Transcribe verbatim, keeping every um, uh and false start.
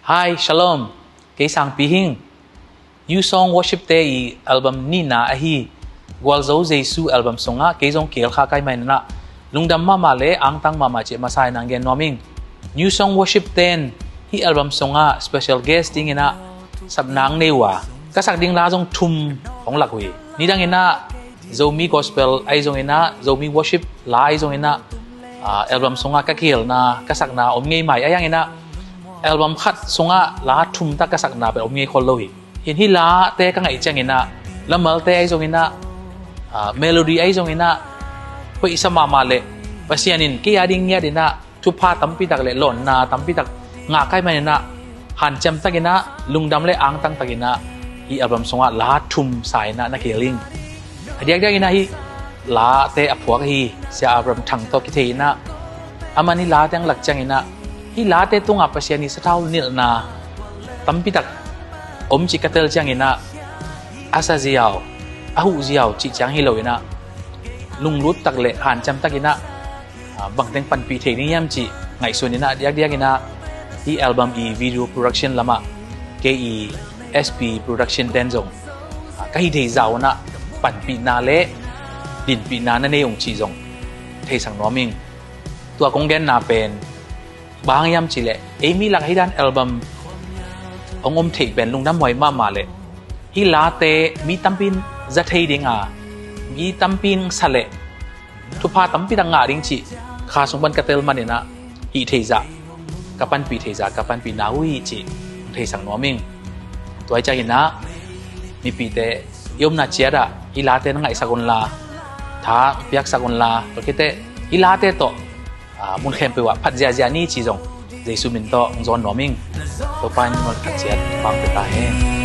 Hi, Shalom. Kei Sangpi hing. New Song Worship te i album nihna ahi Gualzo Jesu album sungah kei zong kihel kha ka hih manin ah lungdam mahmah le angtang mahmah cih masa in ah gen nuam ing. New Song Worship ten hih album sungah special guest dingin ah sapna hong nei uh a, ka sak ding la zong thum hong lak uh hi. Nidangin ah Zomi gospel ahi zongin ah, Zomi worship la ahi zongin ah, ah, album sungah ka kihelna, ka sakna om ngei mai. Ahi hangin ah album khat sungah la thum tak ka sakna pen om ngei khol lo hi. Hin hih late ka ngaih ciangin ah, lamalte ahi zongin ah, ah, melody ahi zongin ah, hoihsa mahmah le Pasian in kei a ding ngiat in ah thupha tampi tak le lawnna tampi tak ngah ka hih manin ah, hanciam takin ah, lungdam le angtang takin ah, hih album sungah la thum sa in ah na kihel ing. A diakdiakin ah hih late a phuak ahi Sia Abraham Thang tawh kithei in ah, aman hih late hong lak ciangin ah, hih late tungah Pasian i sathau nilhna tampi tak om cih ka tel ciangin ah, a sa ziau, a huh ziau cih ciang hi lo in ah, lunglut tak le hanciam takin ah, ah, bangteng panpih thei ding hiam cih ngaihsun in ah, diakdiakin ah hih album i video production lamah kei i S P Production ten zong, ah, ka hih theih zah un ah panpihna le dinpihna na nei ung cih zong theisak nuam ing. Tua kong genna pen bang hang hiam cih leh, ei mi lak hih dan album hong om theih pen lungdam huai mahmah le, hih late mi tampi in za thei ding a, mi tampi in sa le thupha tampi tak ngah ding cih kha sung pan ka tel manin ah, hih theih zah, ka panpih theih zah, ka panpih na uh hi cih theisak nuam ing. Tua hi ciangin ah mipite i omna ciat ah hih late na ngaihsak un la, tha piaksak un la, tua khit teh hih late tawh, ah, mun khempeuh ah phat ziahziah ni cih zong Jesu min tawh hong zawn nuam ing. Topa in mun khat ciat pang pe ta hen.